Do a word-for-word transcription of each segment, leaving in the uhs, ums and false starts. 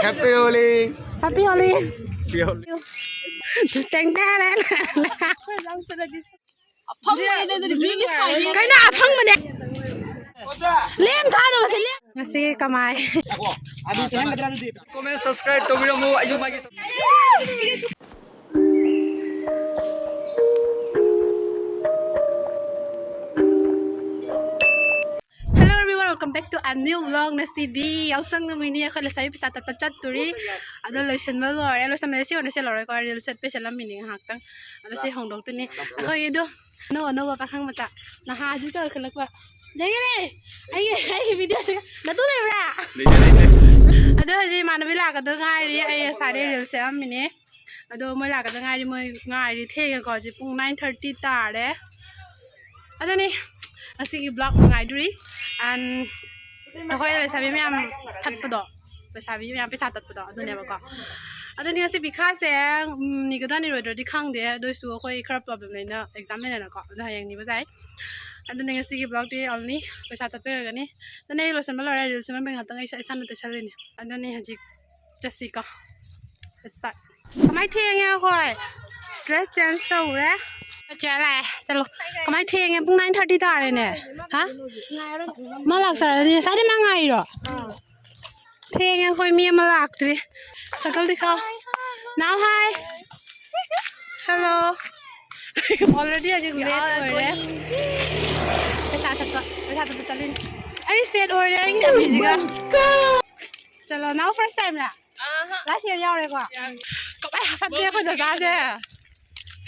Happy Holi. Happy Holi. Teng Tere. ꯀꯩꯅꯣ ꯑꯐꯪꯕꯅꯦ? ꯂꯦꯝ ꯊꯥꯅꯕꯁꯦ ꯂꯦꯝ꯫ ꯉꯁꯤꯒꯤ ꯀꯃꯥꯏ꯫ ꯑꯗꯨꯗꯤ ꯍꯦꯟꯒꯗ꯭ꯔꯥ ꯑꯗꯨꯗꯤ? Comment, subscribe ꯇꯧꯕꯤꯔꯝꯃꯨ꯫ ꯑꯌꯨꯛ ꯃꯥꯒꯤ Hello everyone, welcome back to a new vlog. ꯉꯁꯤꯗꯤ ꯌꯥꯎꯁꯪ ꯅꯨꯃꯤꯠꯅꯤ, ꯑꯩꯈꯣꯏ ꯂꯩꯁꯥꯕꯤ ꯄꯩꯁꯥ ꯇꯞꯄ ꯆꯠꯇꯣꯔꯤ꯫ ꯑꯗꯣ ꯂꯣꯏꯁꯤꯟꯕ ꯂꯣꯏꯔꯦ꯫ ꯂꯣꯏꯁꯤꯟꯕꯗꯤ ꯁꯤ ꯑꯣꯏꯅ ꯁꯦꯠꯂꯔꯣꯏꯀꯣ, reel ꯁꯦꯠꯄꯩ ꯁꯦꯠꯂꯝꯃꯤꯅꯤ ꯉꯥꯏꯍꯥꯛꯇꯪ꯫ ꯑꯗꯣ ꯁꯤ ꯍꯣꯡꯗꯣꯛꯇꯣꯏꯅꯤ꯫ ꯑꯩꯈꯣꯏꯒꯤꯗꯣ ꯑꯅꯧ ꯑꯅꯧꯕ ꯄꯥꯈꯪ ꯃꯆꯥ ꯅꯍꯥꯁꯨ ꯇꯧꯈꯠꯂꯛꯄ꯫ ꯂꯩꯒꯅꯦ ꯑꯩꯒꯤ ꯑꯩꯒꯤ videoꯁꯤꯒ ꯅꯇꯨ ꯂꯩꯕ꯭ꯔꯥ? ꯑꯗꯣ ꯍꯧꯖꯤꯛ ꯏꯃꯥꯟꯅꯕꯤ ꯂꯥꯛꯀꯗ ꯉꯥꯏꯔꯤ꯫ ꯑꯩ ꯉꯁꯥꯏꯗꯩ reel ꯁꯦꯝꯃꯝꯃꯤꯅꯦ꯫ ꯑꯗꯣ ꯃꯣꯏ ꯂꯥꯛꯀꯗ ꯉꯥꯏꯔꯤ꯫ ꯃꯣꯏ ꯉꯥꯏꯔꯤ ꯊꯦꯡꯉꯦꯀꯣ꯫ ꯍꯧꯖꯤꯛ ꯄꯨꯡ nine thirty ꯇꯥꯔꯦ꯫ ꯑꯗꯨꯅꯤ ꯉꯁꯤꯒꯤ vlog ꯅꯨꯡꯉꯥꯏꯗꯣꯔꯤ꯫ And ꯑꯩꯈꯣꯏ ꯂꯩꯁꯥꯕꯤ ꯃꯌꯥꯝ ꯊꯠꯄꯗꯣ, ꯂꯩꯁꯥꯕꯤ ꯃꯌꯥꯝ ꯄꯩꯁꯥ ꯇꯠꯄꯗꯣ ꯑꯗꯨꯅꯦꯕꯀꯣ꯫ ꯑꯗꯨꯅꯤ ꯉꯁꯤ ꯄꯤꯈꯥꯁꯦ, ꯎꯝ, ꯅꯤꯒꯗ꯭ꯔꯥ ꯅꯤꯔꯣꯏꯗ꯭ꯔꯗꯤ ꯈꯪꯗꯦ꯫ ꯑꯗꯨ ꯑꯣꯏꯁꯨ ꯑꯩꯈꯣꯏ ꯈꯔ problem ꯂꯩꯅ exam ꯂꯩꯅꯀꯣ꯫ ꯑꯗꯣ ꯍꯌꯦꯡ ꯅꯤꯕ ꯌꯥꯏ꯫ ꯑꯗꯨꯅꯤ ꯉꯁꯤꯒꯤ vlogꯇꯤ only ꯄꯩꯁꯥ ꯇꯠꯄꯩ ꯑꯣꯏꯔꯒꯅꯤ꯫ ꯑꯗꯨꯅ ꯑꯩ ꯂꯣꯏꯁꯤꯟꯕ ꯂꯣꯏꯔꯦ꯫ Reel ꯁꯦꯝꯃꯝꯕꯩ ꯉꯥꯛꯇꯪ ꯑꯩ ꯏꯁꯥ, ꯏꯁꯥꯅ ꯇꯩꯁꯜꯂꯤꯅꯦ꯫ ꯑꯗꯨꯅꯤ ꯍꯧꯖꯤꯛ ꯆꯠꯁꯤꯀꯣ꯫ Let's start꯫ ꯀꯃꯥꯏ ꯊꯦꯡꯉꯦ ꯑꯩꯈꯣꯏ? Dress change ꯇꯧꯔꯦ꯫ ꯆꯦ ꯂꯥꯛꯑꯦ꯫ ꯆꯠꯂꯣ꯫ ꯀꯃꯥꯏ ꯊꯦꯡꯉꯦ? ꯄꯨꯡ nine thirty ꯇꯥꯔꯦꯅꯦ꯫ ꯍꯥ? ꯃꯥ ꯂꯥꯛꯆꯔꯅꯤ꯫ ꯉꯁꯥꯏꯗꯩ ꯃꯥ ꯉꯥꯏꯔꯤꯔꯣ? ꯊꯦꯡꯉꯦ ꯑꯩꯈꯣꯏ ꯃꯤ ꯑꯃ ꯂꯥꯛꯇ꯭ꯔꯤ꯫ Circleꯗꯤ ꯀꯥꯎ꯫ Now hi꯫ Hello꯫ Already ꯍꯧꯖꯤꯛ late ꯑꯣꯏꯔꯦ꯫ ꯄꯩꯁꯥ ꯊꯠꯄ, ꯄꯩꯁꯥ ꯊꯠꯄ ꯆꯠꯂꯤꯅꯤ꯫ ꯑꯩ set ꯑꯣꯏꯔꯦ ꯑꯩꯒꯤ ꯆꯥꯕꯤꯁꯤꯒ꯫ ꯆꯠꯂꯣ꯫ Now first timeꯔꯥ? Last year ꯌꯥꯎꯔꯦꯀꯣ? ꯀꯃꯥꯏ ꯍꯥꯞꯐꯠꯇꯦ ꯑꯩꯈꯣꯏ ꯗꯁꯥꯁꯦ꯫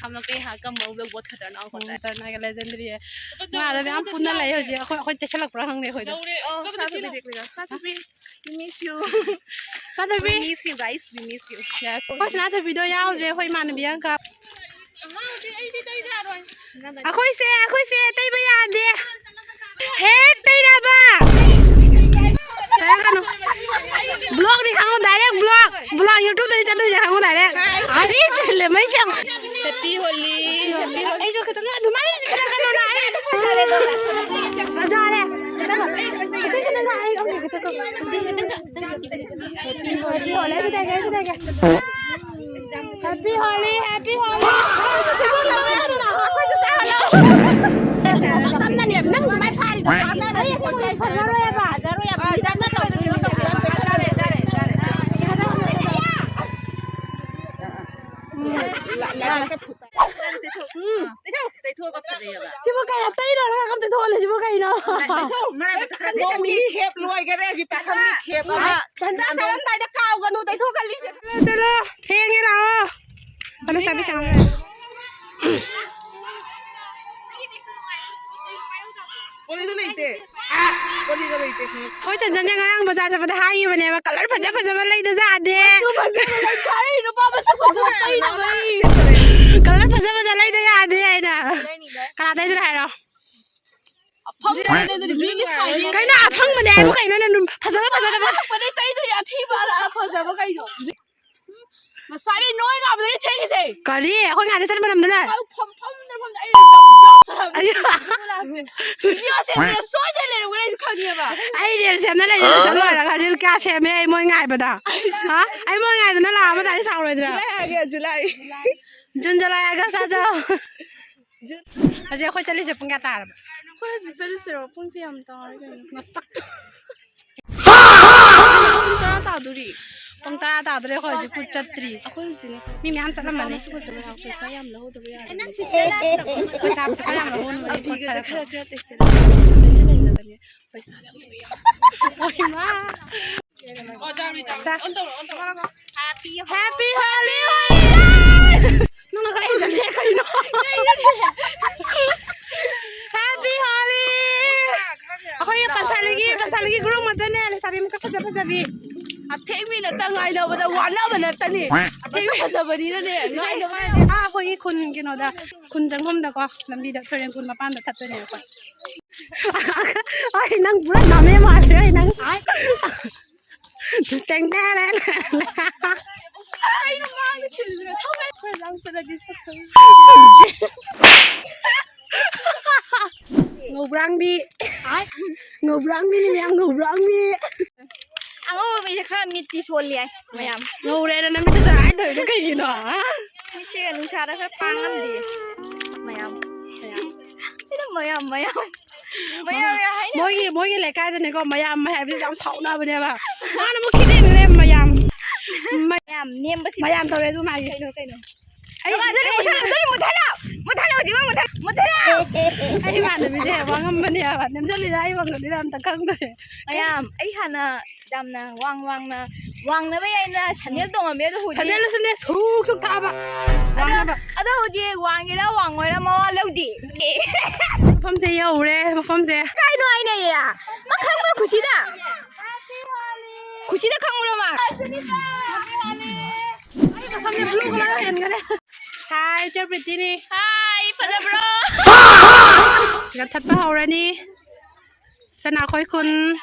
हम लोग के यहाँ का मऊ लोग बहुत खतरनाक होता है। खतरनाक है, legendary है। ꯃꯥꯗꯣ ꯃꯌꯥꯝ ꯄꯨꯟꯅ ꯂꯩ ꯍꯧꯖꯤꯛ꯫ ꯑꯩꯈꯣꯏ, ꯑꯩꯈꯣꯏ ꯇꯩꯁꯜꯂꯛꯄ꯭ꯔꯥ ꯈꯪꯗꯦ ꯑꯩꯈꯣꯏꯗꯣ꯫ ꯂꯧꯔꯦ꯫ ꯑꯣ, ꯁꯥꯊꯕꯤ, we miss you꯫ ꯁꯥꯊꯕꯤ꯫ We miss you guys, we miss you꯫ Yes꯫ ꯑꯩꯈꯣꯏ ꯁꯅꯥꯊꯣꯏꯕꯤꯗꯣ ꯌꯥꯎꯗ꯭ꯔꯦ, ꯑꯩꯈꯣꯏ ꯏꯃꯥꯟꯅꯕꯤ ꯑꯃꯈꯛ꯫ ꯑꯩꯈꯣꯏꯁꯦ, ꯑꯩꯈꯣꯏꯁꯦ ꯇꯩꯕ ꯌꯥꯗꯦ꯫ ꯍꯦꯛ ꯇꯩꯔꯕ꯫ ꯇꯩꯔꯛꯀꯅꯨ꯫ Vlogꯅꯤ ꯈꯪꯉꯨ, direct vlog꯫ Vlog YouTubeꯇꯗꯤ ꯆꯠꯇꯣꯏꯁꯦ ꯈꯪꯉꯨ, direct꯫ ꯑꯩ ꯆꯤꯜꯂꯦ, ꯃꯩ ꯆꯪ꯫ Happy Holi, happy Holi꯫ ꯑꯩꯁꯨ ꯈꯤꯇꯪ ꯑꯗꯨꯃꯥꯏꯅ ꯆꯤꯜꯂꯛꯀꯅꯣ ꯅꯪ꯫ ꯑꯩ ꯑꯗꯨꯝ ꯐꯖꯔꯦ꯫ ꯐꯖꯔꯦ꯫ ꯈꯤꯇꯪ ꯈꯤꯇꯪ ꯉꯥꯏ, ꯑꯩ ꯑꯃꯨꯛ ꯈꯤꯇꯪ ꯈꯤꯇꯪ꯫ Happy Holi, ꯁꯤꯗꯒꯦ, ꯁꯤꯗꯒꯦ꯫ Happy Holi, Happy Holi꯫ ꯎꯝ꯫ ꯇꯩꯊꯣꯛꯑꯒ ꯐꯖꯩꯌꯦꯕ꯫ ꯁꯤꯕꯨ ꯀꯩꯅꯣ? ꯇꯩꯔꯣꯏ ꯂꯣꯏꯔꯒ ꯑꯝꯇ ꯊꯣꯛꯍꯜꯂꯦ꯫ ꯁꯤꯕꯨ ꯀꯩꯅꯣ? ꯃꯔꯥꯏꯕꯛꯇ ꯈꯔ ꯅꯣꯡꯃꯒꯤ ꯈꯦꯞ ꯂꯣꯏꯈꯔꯦ꯫ ꯁꯤ ꯄꯥꯈꯪꯒꯤ ꯈꯦꯞ ꯑꯃ꯫ ꯍꯟꯗꯛ ꯆꯠꯂꯝꯗꯥꯏꯗ ꯀꯥꯎꯒꯅꯨ ꯇꯩꯊꯣꯛꯍꯜꯂꯤꯁꯦ꯫ ꯆꯠꯂꯣ, ꯆꯠꯂꯣ꯫ ꯊꯦꯡꯉꯦ, ꯂꯥꯛꯑꯣ꯫ ꯑꯗꯨ ꯆꯥꯕꯤ ꯆꯥꯕꯤ꯫ ꯀꯣꯂꯤꯗꯣ ꯂꯩꯇꯦ꯫ ꯀꯣꯂꯤꯗꯣ ꯂꯩꯇꯦ꯫ ꯑꯩꯈꯣꯏ ꯆꯟꯆꯟꯁꯦ ꯉꯔꯥꯡ ꯕꯖꯥꯔ ꯆꯠꯄꯗ ꯍꯥꯏꯈꯤꯕꯅꯦꯕ, colour ꯐꯖ ꯐꯖꯕ ꯂꯩꯗ ꯌꯥꯗꯦ꯫ ꯃꯆꯨ ꯐꯖꯕ ꯂꯩ꯫ ꯈꯔ ꯅꯨꯄꯥ ꯃꯁꯛ ꯐꯖꯕ ꯇꯩꯅꯕꯩ꯫ Colour ꯐꯖ ꯐꯖ ꯂꯩꯗ ꯌꯥꯗꯦ ꯍꯥꯏꯅ꯫ ꯀꯅꯥ ꯇꯩꯗꯣꯏꯅꯣ ꯍꯥꯏꯔꯣ? ꯑꯐꯪꯕꯅꯦ ꯑꯗꯨꯗꯤ ꯃꯤꯒꯤ ꯁꯥꯏꯅꯦ꯫ ꯀꯩꯅꯣ ꯑꯐꯪꯕꯅꯦ ꯍꯥꯏꯕꯨ ꯀꯩꯅꯣ? ꯅꯪ ꯐꯖꯕ ꯐꯖꯗꯕ꯫ ꯑꯐꯪꯕꯅꯦ ꯇꯩꯗꯣꯏꯅꯦ, ꯑꯊꯤꯕ ꯑꯂ ꯐꯖꯕ ꯀꯩꯅꯣ? ꯉꯁꯥꯏꯗꯩ ꯅꯣꯏ ꯉꯥꯏꯕꯗꯅꯦ ꯊꯦꯡꯉꯤꯁꯦ꯫ ꯀꯔꯤ? ꯑꯩꯈꯣꯏ ꯉꯥꯏꯗ ꯆꯠꯄ ꯃꯇꯝꯗꯅꯦ? ꯑꯩ ꯐꯝ-, ꯐꯝꯗ ꯐꯝꯗ ꯑꯩ ꯌꯥꯝ ꯌꯣꯠꯁꯜꯂꯕꯅꯦ꯫ ꯑꯩ ꯚꯤꯗꯤꯑꯣ ꯁꯦꯝꯕꯗ ꯁꯣꯏꯗꯅ ꯂꯩꯔꯝꯒꯅꯤ ꯑꯩꯁꯨ ꯈꯪꯉꯦꯕ꯫ ꯑꯩ reel ꯁꯦꯝꯅ ꯂꯩꯔꯦ, ꯂꯣꯏꯁꯜ ꯂꯣꯏꯔꯒ reel ꯀꯌꯥ ꯁꯦꯝꯃꯦ ꯑꯩ ꯃꯣꯏ ꯉꯥꯏꯕꯗ꯫ ꯍꯥ? ꯑꯩ ꯃꯣꯏ ꯉꯥꯏꯗꯅ ꯂꯥꯛꯑ ꯃꯇꯥꯗꯤ ꯁꯥꯎꯔꯣꯏꯗ꯭ꯔꯥ? ꯖꯨꯂꯥꯏ ꯍꯥꯏꯒꯦ, ꯖꯨꯂꯥꯏ꯫ ꯖꯨꯟ, ꯖꯨꯂꯥꯏ, ꯑꯥꯒꯁ ꯊꯥꯖ꯫ ꯖꯨꯟ꯫ ꯍꯧꯖꯤꯛ ꯑꯩꯈꯣꯏ ꯆꯠꯂꯤꯁꯦ ꯄꯨꯡ ꯀꯌꯥ ꯇꯥꯔꯕ? ꯑꯩꯈꯣꯏ ꯍꯧꯖꯤꯛ ꯆꯠꯂꯤꯁꯤꯔꯣ? ꯄꯨꯡꯁꯦ ꯌꯥꯝ ꯇꯥꯔꯦ ꯀꯩꯅꯣ꯫ ꯃꯁꯛꯇꯣ꯫ ꯄꯨꯡ ꯇꯔꯥ ꯇꯥꯗꯣꯔꯤ꯫ ꯄꯨꯡ ꯇꯔꯥ ꯇꯥꯗꯣꯔꯦ, ꯑꯩꯈꯣꯏ ꯍꯧꯖꯤꯛ ꯄꯨꯡ ꯆꯠꯇ꯭ꯔꯤ꯫ ꯑꯩꯈꯣꯏ ꯍꯧꯖꯤꯛꯅꯦ꯫ ꯃꯤ ꯃꯌꯥꯝ ꯆꯠꯂꯝꯃꯅꯤ꯫ ꯃꯁꯛ ꯐꯖꯕ ꯂꯥꯛꯄ ꯄꯩꯁꯥ ꯌꯥꯝ ꯂꯧꯍꯧꯗꯕ ꯌꯥꯔꯣꯏ꯫ ꯄꯩꯁꯥ, ꯄꯩꯁꯥ ꯌꯥꯝ ꯂꯧꯍꯧꯅꯕꯅꯤ꯫ ꯐꯤꯒꯗꯣ ꯈꯔ, ꯈꯔ ꯇꯩꯁꯜꯂꯣ꯫ ꯇꯩꯁꯜꯍꯜꯂꯒꯅꯦ ꯄꯩꯁꯥ ꯂꯧꯗꯕ ꯌꯥꯔꯣꯏ꯫ ꯍꯣꯏ, ꯃꯥ꯫ ꯆꯥ꯫ Happy Holi, Holi! ꯅꯪꯅ ꯈꯔ ꯍꯦꯟꯖꯜꯂꯦ ꯀꯩꯅꯣ? Happy Holi! ꯑꯩꯈꯣꯏꯒꯤ ꯄꯟꯊꯥꯂꯤꯒꯤ, ꯄꯟꯊꯥꯂꯤꯒꯤ group ꯉꯥꯛꯇꯅꯦ, ꯂꯩꯁꯥꯕꯤ ꯃꯁꯛ ꯐꯖ ꯐꯖꯕꯤ꯫ ꯑꯊꯦꯡꯕꯤ ꯅꯠꯇ ꯉꯥꯏꯅꯕꯗ ꯋꯥꯅꯕ ꯅꯠꯇꯅꯤ꯫ ꯃꯁꯛ ꯐꯖꯕꯅꯤꯅꯅꯦ, ꯉꯥꯏꯅꯕ꯫ ꯑꯥ, ꯑꯩꯈꯣꯏꯒꯤ ꯈꯨꯟ ꯀꯩꯅꯣꯗ, ꯈꯨꯟ ꯆꯪꯐꯝꯗꯀꯣ, ꯂꯝꯕꯤꯗ ꯇꯨꯔꯦꯟ ꯈꯨꯟ ꯃꯄꯥꯟꯗ ꯊꯠꯇꯣꯏꯅꯦ ꯑꯩꯈꯣꯏ꯫ ꯑꯩ ꯅꯪ ꯄꯨꯔꯥ ꯅꯥꯃꯦ ꯃꯥꯜꯂꯦ, ꯑꯩ ꯅꯪ꯫ ꯇꯦꯡ ꯇꯦꯔꯦ꯫ ꯑꯩꯅ ꯃꯥꯡꯗ ꯊꯤꯜꯂꯨꯔꯦ꯫ ꯊꯧꯕ ꯈꯔ ꯂꯥꯡꯁꯜꯂꯗꯤ ꯁꯛꯇꯣꯏꯅꯤ꯫ ꯉꯧꯕ꯭ꯔꯥꯡꯕꯤ꯫ ꯉꯧꯕ꯭ꯔꯥꯡꯕꯤꯅꯤ ꯃꯌꯥꯝ, ꯉꯧꯕ꯭ꯔꯥꯡꯕꯤ꯫ ꯑꯉꯧꯕ ꯃꯤꯁꯦ ꯈꯔ ꯃꯤꯠꯇꯤ ꯁꯣꯜꯂꯤ ꯍꯥꯏ ꯃꯌꯥꯝ꯫ ꯉꯧꯔꯦꯅ ꯅꯃꯤꯠꯇ ꯆꯔꯥꯏ ꯇꯧꯔꯤꯗꯣ ꯀꯩꯒꯤꯅꯣ? ꯍꯥ? ꯃꯤꯠꯁꯦ ꯅꯨꯡꯁꯥꯗ ꯈꯔ ꯄꯥꯡꯉꯝꯗꯦ꯫ ꯃꯌꯥꯝ꯫ ꯃꯌꯥꯝ꯫ ꯁꯤꯅ ꯃꯌꯥꯝ, ꯃꯌꯥꯝ꯫ ꯃꯌꯥꯝ, ꯃꯌꯥꯝ ꯍꯥꯏꯅ꯫ ꯃꯣꯏꯒꯤ, ꯃꯣꯏꯒꯤ ꯂꯩꯀꯥꯏꯗꯅꯦꯀꯣ, ꯃꯌꯥꯝ ꯍꯥꯏꯕꯁꯤ ꯌꯥꯝ ꯁꯥꯎꯅꯕꯅꯦꯕ꯫ ꯃꯥꯅ ꯑꯃꯨꯛ ꯈꯤꯇꯪ ꯅꯦꯝ ꯃꯌꯥꯝ꯫ ꯃꯌꯥꯝ꯫ ꯃꯌꯥꯝ ꯅꯦꯝꯕꯁꯤ ꯃꯌꯥꯝ ꯇꯧꯔꯦ ꯑꯗꯨ ꯃꯥꯒꯤ꯫ ꯀꯩꯅꯣ, ꯀꯩꯅꯣ? ꯑꯩ, ꯑꯗꯨꯗꯤ ꯑꯩ ꯃꯨꯊꯠꯂꯣ, ꯑꯗꯨꯗꯤ ꯃꯨꯊꯠꯂꯣ! ꯃꯨꯊꯠꯂꯣ, ꯍꯧꯖꯤꯛꯃꯛ ꯃꯨꯊꯠꯂꯣ! ꯃꯨꯊꯠꯂꯣ! ꯑꯩ ꯏꯃꯥꯟꯅꯕꯤꯁꯦ ꯋꯥꯉꯝꯕꯅꯦꯕ꯫ ꯅꯦꯝꯖꯜꯂꯤꯔ ꯑꯩ ꯋꯥꯡꯖꯜꯂꯤꯔ ꯑꯝꯇ ꯈꯪꯗ꯭ꯔꯦ꯫ ꯃꯌꯥꯝ, ꯑꯩ ꯍꯥꯟꯅ ꯌꯥꯝꯅ ꯋꯥꯡ ꯋꯥꯡꯅ, ꯋꯥꯡꯅꯕ ꯌꯥꯏꯅ ꯁꯟꯗꯦꯜ ꯇꯣꯡꯉꯝꯃꯦ, ꯑꯗꯣ ꯍꯧꯖꯤꯛ ꯁꯟꯗꯦꯜꯗꯨꯁꯨꯅꯦ ꯁꯨꯛ ꯁꯨꯛ ꯊꯥꯕ꯫ ꯑꯗꯣ, ꯋꯥꯡꯅꯕ꯫ ꯑꯗꯣ ꯍꯧꯖꯤꯛ ꯋꯥꯡꯒꯦꯔꯥ ꯋꯥꯡꯉꯣꯏꯔꯥ ꯃꯋꯥ ꯂꯧꯗꯦ꯫ ꯃꯐꯝꯁꯦ ꯌꯧꯔꯦ, ꯃꯐꯝꯁꯦ꯫ ꯀꯥꯏꯅꯣ ꯍꯥꯏꯅꯦ? ꯃꯥ ꯈꯪꯕ꯭ꯔꯣ ꯈꯨꯁꯤꯗ? ꯈꯨꯁꯤꯗ ꯈꯪꯕ꯭ꯔꯣ ꯃꯥ? ꯑꯩ ꯃꯁꯝꯁꯦ blue colour ꯑꯣꯏꯍꯟꯒꯅꯤ꯫ Hi, ꯏꯆꯦ ꯄ꯭ꯔꯤꯇꯤꯅꯤ꯫ Hi, ꯐꯖꯕ꯭ꯔꯣ? ꯀꯟꯊꯠꯄ ꯍꯧꯔꯅꯤ꯫ ꯁꯅꯥꯈꯣꯏ ꯈꯨꯟ,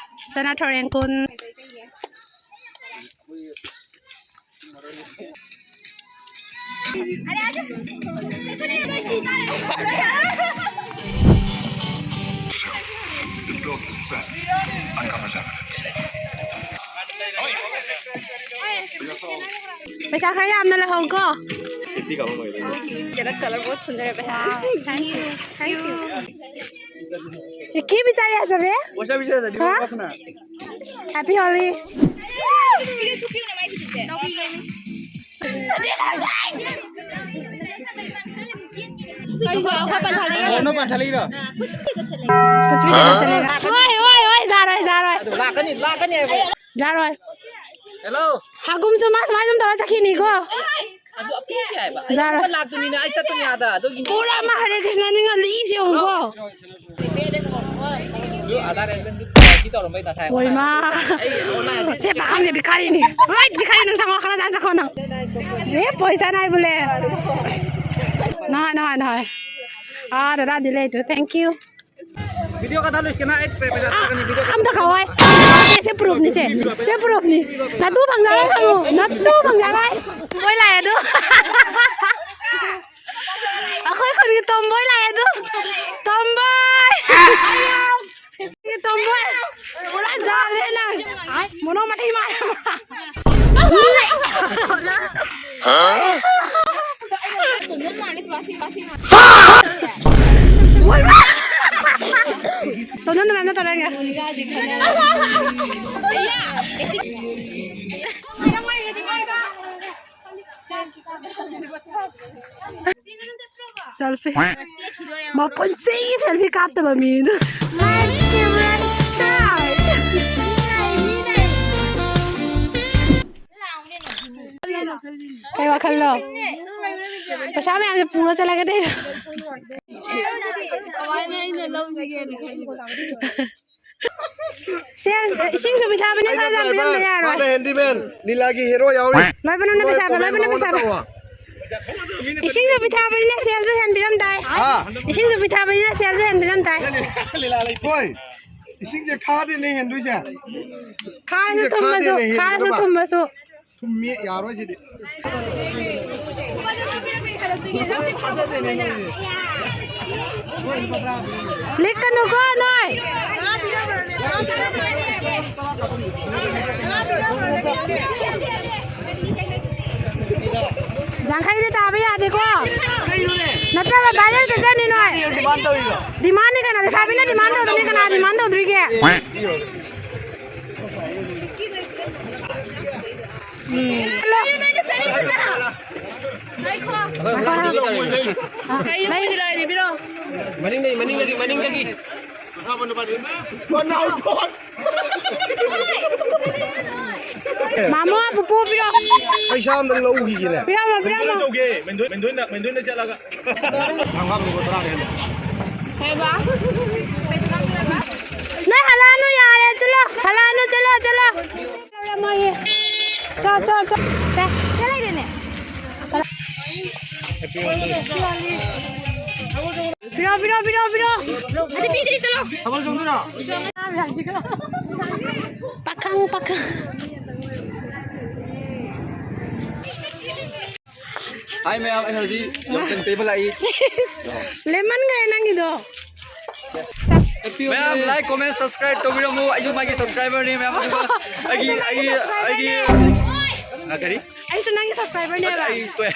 ꯁꯅꯥꯊꯣꯔꯦꯟ ꯈꯨꯟ꯫ It builds suspense, uncovers evidence. Yes, all. ꯄꯩꯁꯥ ꯈꯔ ꯌꯥꯝꯅ ꯂꯧꯍꯧꯀꯣ꯫ ꯀꯂꯔ ꯕꯣꯠ ꯁꯨꯟꯗꯔ ꯚꯩꯌꯥ꯫ Thank you, thank you. ये की बिचारी ऐसे बे? हाँ? Happy Holi। दोनों पांच लेगा। कुछ भी तो चलेगा। कुछ भी तो चलेगा। ओए, ओए, ओए, जा रहा है, जा रहा है। लाकनी, लाकनी है वो। जा रहा है। Hello। हाँ, गुम से मास मालूम थोड़ा सा खीनी को। ꯑꯗꯨ ꯑꯄꯤꯛꯄ ꯍꯥꯏꯕ꯫ ꯌꯥꯔꯣꯏ꯫ ꯂꯥꯛꯇꯣꯏꯅꯤꯅ ꯑꯩ ꯆꯠꯇꯣꯏꯅꯤ ꯑꯥꯗ꯫ ꯑꯗꯨꯒꯤꯅꯤ꯫ ꯄꯨꯔꯥ ꯑꯃ ꯍꯔꯦ ꯀ꯭ꯔꯤꯁꯅ ꯅꯤꯡꯉ ꯂꯤꯛꯏꯁꯦ ꯌꯦꯡꯉꯨꯀꯣ꯫ ꯑꯗꯨ ꯑꯥꯗ ꯔꯦꯟꯗ꯭ꯔ ꯁꯤ ꯇꯧꯔꯝꯕꯩ ꯉꯁꯥꯏ꯫ ꯍꯣꯏ ꯃꯥ꯫ ꯑꯩ ꯑꯣꯟꯂꯥꯏꯟꯗ ꯁꯦ ꯄꯥꯈꯪꯁꯦ ꯚꯤꯈꯥꯔꯤꯅꯤ꯫ ꯍꯣꯏ, ꯚꯤꯈꯥꯔꯤ ꯅꯪ ꯆꯪꯉꯣ, ꯈꯔ ꯆꯪ ꯆꯪꯉꯣ ꯅꯪ꯫ ꯑꯦ, ꯄꯩꯁꯥ ꯅꯥꯏꯕꯨ ꯂꯦ꯫ ꯅꯍꯣꯏ, ꯅꯍꯣꯏ, ꯅꯍꯣꯏ꯫ ꯑꯥ, ꯗꯗꯥꯗꯤ ꯂꯩꯇ꯭ꯔꯦ꯫ Thank you꯫ Video ꯀꯗꯥ ꯂꯣꯏꯁꯤꯅ ꯑꯩ ꯄꯩꯁꯥ ꯊꯥꯔꯛꯀꯅꯤ, video꯫ ꯑꯝꯇ ꯀꯧ ꯍꯣꯏ꯫ ꯁꯦ, ꯁꯦ proofꯅꯤ ꯁꯦ꯫ ꯁꯦ proofꯅꯤ꯫ ꯅꯠꯇꯨ ꯐꯪꯖꯔꯣꯏ ꯈꯪꯉꯨ꯫ ꯅꯠꯇꯨ ꯐꯪꯖꯔꯣꯏ꯫ ꯃꯣꯏ ꯂꯥꯛꯑꯦ ꯑꯗꯨ꯫ ꯑꯩꯈꯣꯏ ꯈꯨꯟꯒꯤ ꯇꯣꯝꯕꯣꯏ ꯂꯥꯛꯑꯦ ꯑꯗꯨ꯫ ꯇꯣꯝꯕꯣꯏ꯫ ꯇꯣꯝꯕꯣꯏ꯫ ꯄꯨꯔꯥ ꯖꯥꯠꯅꯦ ꯅꯪ꯫ ꯃꯣꯅꯣ ꯃꯊꯤ ꯃꯥꯜꯂꯦ꯫ ꯇꯣꯟꯗꯣꯟ ꯃꯌꯥꯝꯅ ꯇꯧꯔꯒꯦ꯫ ꯁꯦꯜꯐꯤ꯫ ꯃꯄꯨꯟꯁꯤꯒꯤ ꯁꯦꯜꯐꯤ ꯀꯥꯞꯇꯕ ꯃꯤꯅ꯫ ꯀꯩ ꯋꯥꯈꯜꯅꯣ? ꯄꯩꯁꯥ ꯃꯌꯥꯝꯁꯦ ꯄꯨꯔ ꯆꯠꯂꯒꯦ ꯇꯩꯔꯣ? ꯀꯃꯥꯏꯅ ꯑꯩꯅ ꯂꯧꯁꯤꯒꯦꯅ ꯈꯜꯂꯤꯕ? ꯁꯦꯜ, ꯏꯁꯤꯡꯁꯨ ꯄꯤꯊꯛꯑꯕꯅꯤꯅ ꯈꯔ ꯌꯥꯝ ꯄꯤꯔꯝꯗ ꯌꯥꯔꯣꯏ꯫ ꯃꯥꯅ ꯍꯦꯟꯗꯤꯃꯦꯟ, ꯂꯤꯂꯥꯒꯤ ꯍꯦꯔꯣ ꯌꯥꯎꯔꯤ꯫ ꯂꯣꯏꯕꯅ ꯅꯣꯏ ꯄꯩꯁꯥ ꯄꯤ, ꯀꯣꯃꯦꯟ ꯂꯣꯏꯕꯅ ꯅꯉꯣꯟꯗ ꯄꯩꯁꯥ ꯄꯤ꯫ ꯇꯧꯋꯣ꯫ ꯏꯁꯤꯡꯁꯨ ꯄꯤꯊꯛꯑꯕꯅꯤꯅ ꯁꯦꯜꯁꯨ ꯍꯦꯟꯕꯤꯔꯝꯗꯥꯏ꯫ ꯍꯥ? ꯏꯁꯤꯡꯁꯨ ꯄꯤꯊꯛꯑꯕꯅꯤꯅ ꯁꯦꯜꯁꯨ ꯍꯦꯟꯕꯤꯔꯝꯗꯥꯏ꯫ ꯍꯣꯏ, ꯏꯁꯤꯡꯁꯦ ꯈꯥꯗꯦꯅꯦ ꯍꯦꯟꯗꯣꯏꯁꯦ꯫ ꯈꯥꯔꯁꯨ ꯏꯁꯤꯡꯁꯦ ꯊꯨꯝꯕꯁꯨ, ꯈꯥꯗꯦꯅꯦ ꯈꯥꯔꯁꯨ ꯍꯦꯟꯗꯣꯏꯕ꯫ ꯊꯨꯝꯕꯁꯨ꯫ ꯊꯨꯝꯃꯤ, ꯌꯥꯔꯣꯏ ꯁꯤꯗꯤ꯫ ꯂꯤꯛꯀꯅꯨꯀꯣ ꯅꯣꯏ꯫ ꯌꯥꯡꯈꯩꯗꯤ ꯇꯥꯕ ꯌꯥꯗꯦꯀꯣ, ꯅꯠꯇ꯭ꯔꯒ viral ꯆꯠꯆꯅꯤ ꯅꯣꯏ꯫ Demandꯅꯤ ꯀꯩꯅꯣ, ꯂꯩꯁꯥꯕꯤꯅ demand ꯇꯧꯗ꯭ꯔꯗꯤ ꯀꯅꯥ demand ꯇꯧꯗꯣꯔꯤꯒꯦ? ꯎꯝ꯫ ꯃꯅꯤꯡꯗꯒꯤ, ꯃꯅꯤꯡꯗꯒꯤ, ꯃꯅꯤꯡꯗꯒꯤ꯫ ꯃꯥꯃꯣ, ꯄꯨꯄꯨ ꯄꯤꯔꯣ꯫ ꯄꯩꯁꯥ ꯑꯝꯇꯪ ꯂꯧꯈꯤꯒꯦꯅꯦ꯫ ꯄꯤꯔꯝꯃꯣ, ꯄꯤꯔꯝꯃꯣ꯫ ꯃꯦꯟꯗꯣꯏꯅ ꯇꯧꯒꯦ, ꯃꯦꯟꯗꯣꯏ-, ꯃꯦꯟꯗꯣꯏꯅ, ꯃꯦꯟꯗꯣꯏꯅ ꯆꯠꯂꯒ꯫ ꯀꯩꯕ? ꯅꯣꯏ ꯍꯜꯂꯛꯑꯅꯨ ꯌꯥꯔꯦ, ꯆꯠꯂꯣ꯫ ꯍꯜꯂꯛꯑꯅꯨ, ꯆꯠꯂꯣ, ꯆꯠꯂꯣ꯫ ꯆꯣ, ꯆꯣ, ꯆꯣ꯫ ꯁꯦ, ꯁꯤ ꯂꯩꯔꯦꯅꯦ꯫ ꯄꯤꯔꯣ, ꯄꯤꯔꯣ, ꯄꯤꯔꯣ, ꯄꯤꯔꯣ꯫ ꯑꯗꯨ ꯄꯤꯗ꯭ꯔꯤ, ꯆꯠꯂꯣ꯫ ꯄꯥꯈꯪ, ꯄꯥꯈꯪ꯫ ꯍꯥꯏ ꯃꯌꯥꯝ, ꯑꯩ ꯍꯧꯖꯤꯛ ꯌꯥꯎꯁꯪ ꯇꯩꯕ ꯂꯥꯛꯏ꯫ ꯂꯦꯃꯟꯈ꯭ꯔꯦ ꯅꯪꯒꯤꯗꯣ꯫ ꯃꯌꯥꯝ like, comment, subscribe ꯇꯧꯕꯤꯔꯝꯃꯨ꯫ ꯑꯩꯁꯨ ꯃꯥꯒꯤ subscriberꯅꯤ ꯃꯌꯥꯝ, ꯑꯗꯨꯒ ꯑꯩꯒꯤ, ꯑꯩꯒꯤ, ꯑꯩꯒꯤ ꯀꯔꯤ? ꯑꯩꯁꯨ ꯅꯪꯒꯤ subscriberꯅꯦꯕ꯫ ꯑꯩ ꯀꯣꯏ-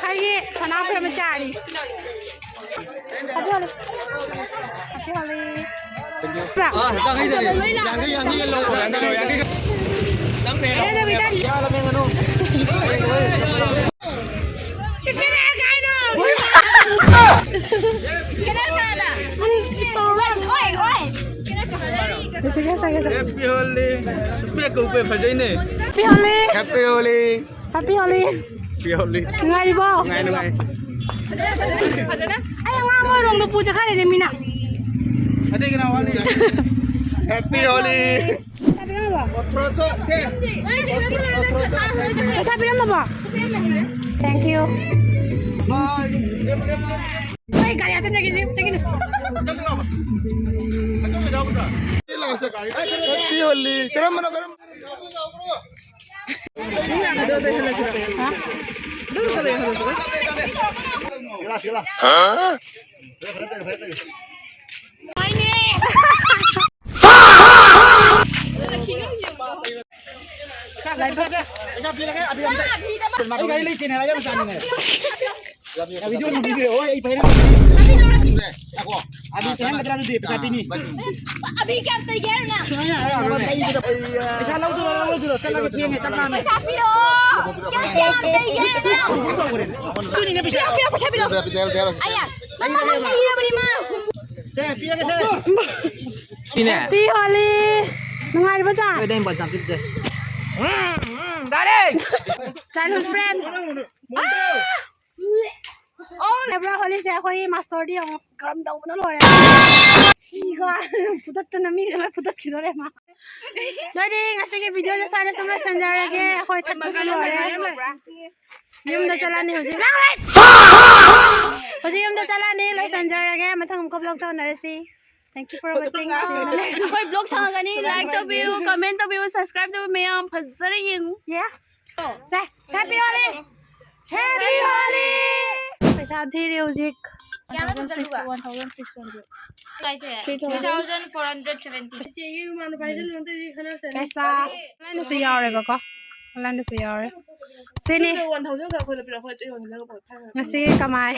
ꯑꯩꯈꯣꯏꯒꯤ ꯁꯅꯥ ꯕ꯭ꯔꯍ꯭ꯃꯆꯥꯔꯤ꯫ Happy Holi꯫ Happy Holi꯫ ꯑꯥ, ꯌꯥꯡꯈꯩꯗꯅꯦ꯫ ꯌꯥꯡꯈꯩ, ꯌꯥꯡꯈꯩ ꯂꯧꯔꯣ, ꯌꯥꯡꯈꯩ ꯂꯧꯔꯣ, ꯌꯥꯡꯈꯩ꯫ ꯅꯪꯅ ꯍꯦꯟꯅ ꯍꯣꯡꯉꯦ꯫ Scanner ꯀꯅꯥꯅ? ꯑꯣꯏ, ꯑꯣꯏ, ꯑꯣꯏ꯫ Scanner ꯀꯅꯥꯅ? Happy Holi꯫ Spec ꯎꯞꯄꯦ, ꯐꯖꯩꯅꯦ꯫ Happy Holi꯫ Happy Holi꯫ Happy Holi꯫ Happy Holi꯫ ꯅꯨꯡꯉꯥꯏꯔꯤꯕꯣ? ꯅꯨꯡꯉꯥꯏ, ꯅꯨꯡꯉꯥꯏ꯫ ꯑꯩ ꯑꯉꯥꯡ ꯑꯣꯏꯔꯣꯝꯗ ꯄꯨ ꯆꯠꯈ꯭ꯔꯦꯅꯦ ꯃꯤꯅ꯫ ꯑꯇꯩ ꯀꯅꯥ ꯋꯥꯠꯂꯤ? Happy Holi꯫ ꯄꯩꯁꯥ ꯄꯤꯔꯝꯃꯕꯣ? Thank you꯫ ꯍꯣꯏ, ꯒꯥꯔꯤ ꯍꯥꯞꯆꯤꯟꯖꯒꯦ, ꯆꯠꯈꯤꯅꯨ꯫ Happy Holi꯫ ꯀꯔꯝꯕꯅꯣ, ꯀꯔꯝꯕꯅꯣ? ꯍꯥ? ꯄꯩꯁꯥ ꯄꯤꯔꯒꯦ, ꯑꯕꯤ ꯑꯝꯇ꯫ ꯑꯩ ꯒꯥꯔꯤ ꯂꯩꯇꯦꯅꯦ, ꯍꯥꯏꯖꯕ ꯆꯥꯅꯤꯡꯉꯦ꯫ ꯌꯥ, video ꯅꯝꯕꯤꯔꯦ꯫ ꯍꯣꯏ, ꯑꯩ ꯄꯥꯏꯔꯦ꯫ ꯑꯕꯤ ꯇꯔꯥ ꯅꯠꯇ꯭ꯔꯥ ꯑꯗꯨꯗꯤ ꯄꯩꯁꯥ ꯄꯤꯅꯤ꯫ ꯑꯕꯤ ꯀꯌꯥꯝ ꯇꯩꯒꯦ ꯍꯥꯏꯔꯣ ꯅꯪ? ꯁꯨꯃꯥꯏꯅ ꯍꯥꯏꯔꯣ, ꯅꯪ ꯇꯩꯕꯗ ꯄꯩꯁꯥ ꯂꯧꯗꯣꯏꯔꯣ, ꯂꯧꯔꯣꯏꯗꯣꯏꯔꯣ? ꯆꯠꯂꯒ ꯊꯦꯡꯉꯦ, ꯆꯠꯂꯛꯑꯅꯤ꯫ ꯄꯩꯁꯥ ꯄꯤꯔꯛꯑꯣ꯫ ꯀꯌꯥꯝ, ꯀꯌꯥꯝ ꯇꯩꯒꯦ ꯍꯥꯏꯔꯣ ꯅꯪ? ꯑꯗꯨꯅꯤꯅꯦ ꯄꯩꯁꯥ꯫ ꯄꯤꯔꯛꯑꯣ, ꯄꯤꯔꯛꯑꯣ, ꯄꯩꯁꯥ ꯄꯤꯔꯛꯑꯣ꯫ ꯑꯌꯥ, ꯃꯃꯥ ꯍꯣꯏ ꯇꯩꯔꯕꯅꯤ ꯃꯥ꯫ ꯁꯦ, ꯄꯤꯔꯒꯦ, ꯁꯦ꯫ ꯁꯤꯅꯦ꯫ Happy Holi꯫ ꯅꯨꯡꯉꯥꯏꯔꯤꯕꯣ, ꯆꯥ? ꯅꯣꯏꯗ ꯑꯩꯅ ꯕꯣꯜ ꯆꯥꯝ ꯄꯤꯕꯁꯦ꯫ ꯎꯝ, ꯎꯝ, ꯗꯥꯏꯔꯦꯛ! Childhood friend꯫ ꯑꯣ, ꯂꯩꯕ꯭ꯔꯥ ꯍꯣꯂꯤꯁꯦ? ꯑꯩꯈꯣꯏ ꯃꯥꯁꯇꯔꯗꯤ ꯌꯦꯡꯉꯣ, ꯀꯔꯝ ꯇꯧꯕꯅꯣ ꯂꯣꯏꯔꯦ꯫ ꯃꯤꯒ ꯐꯨꯗꯠꯇꯅ ꯃꯤꯒ ꯂꯣꯏ ꯐꯨꯗꯠꯈꯤꯗꯣꯔꯦ ꯃꯥ꯫ ꯅꯣꯏꯗꯤ ꯉꯁꯤꯒꯤ videoꯁꯦ ꯁ꯭ꯋꯥꯏꯗ ꯁꯨꯝ ꯂꯣꯏꯁꯤꯟꯖꯔꯒꯦ꯫ ꯑꯩꯈꯣꯏ ꯊꯛꯄꯁꯨ ꯂꯣꯏꯔꯦ꯫ ꯌꯨꯝꯗ ꯆꯠꯂꯅꯤ ꯍꯧꯖꯤꯛ꯫ ꯍꯧꯖꯤꯛ ꯌꯨꯝꯗ ꯆꯠꯂꯅꯤ, ꯂꯣꯏꯁꯤꯟꯖꯔꯒꯦ꯫ ꯃꯊꯪ ꯑꯃꯨꯛꯀ vlog ꯇꯧꯅꯔꯁꯤ꯫ Thank you for watching. ꯑꯩꯈꯣꯏ vlog ꯁꯥꯡꯉꯒꯅꯤ꯫ Like ꯇꯧꯕꯤꯌꯨ, comment ꯇꯧꯕꯤꯌꯨ, subscribe ꯇꯧꯕꯤꯌꯨ ꯃꯌꯥꯝ꯫ ꯐꯖꯅ ꯌꯦꯡꯉꯨ꯫ Yeah. ꯁꯦ, Happy Holi! Happy Holi! ꯄꯩꯁꯥ ꯊꯤꯔꯤ ꯍꯧꯖꯤꯛ꯫ ꯀꯌꯥꯅꯣ ꯄꯩꯁꯥ? One thousand six hundred꯫ ꯀꯥꯏꯁꯦ? Three thousand꯫ Three thousand four hundred seventy꯫ ꯄꯩꯁꯥ ꯂꯥꯏꯅꯁꯨ ꯌꯥꯎꯔꯦꯕꯀꯣ꯫ ꯑꯣꯟꯂꯥꯏꯟꯗꯁꯨ ꯌꯥꯎꯔꯦ꯫ ꯁꯤꯅꯤ꯫ One thousand ꯈꯛ ꯑꯩꯈꯣꯏꯅ ꯄꯤꯔꯛꯑꯣ, ꯑꯩꯈꯣꯏ ꯑꯇꯩ ꯌꯣꯟꯅꯕ ꯄꯣꯠ ꯊꯥꯏꯅ꯫ ꯉꯁꯤ ꯀꯃꯥꯏ?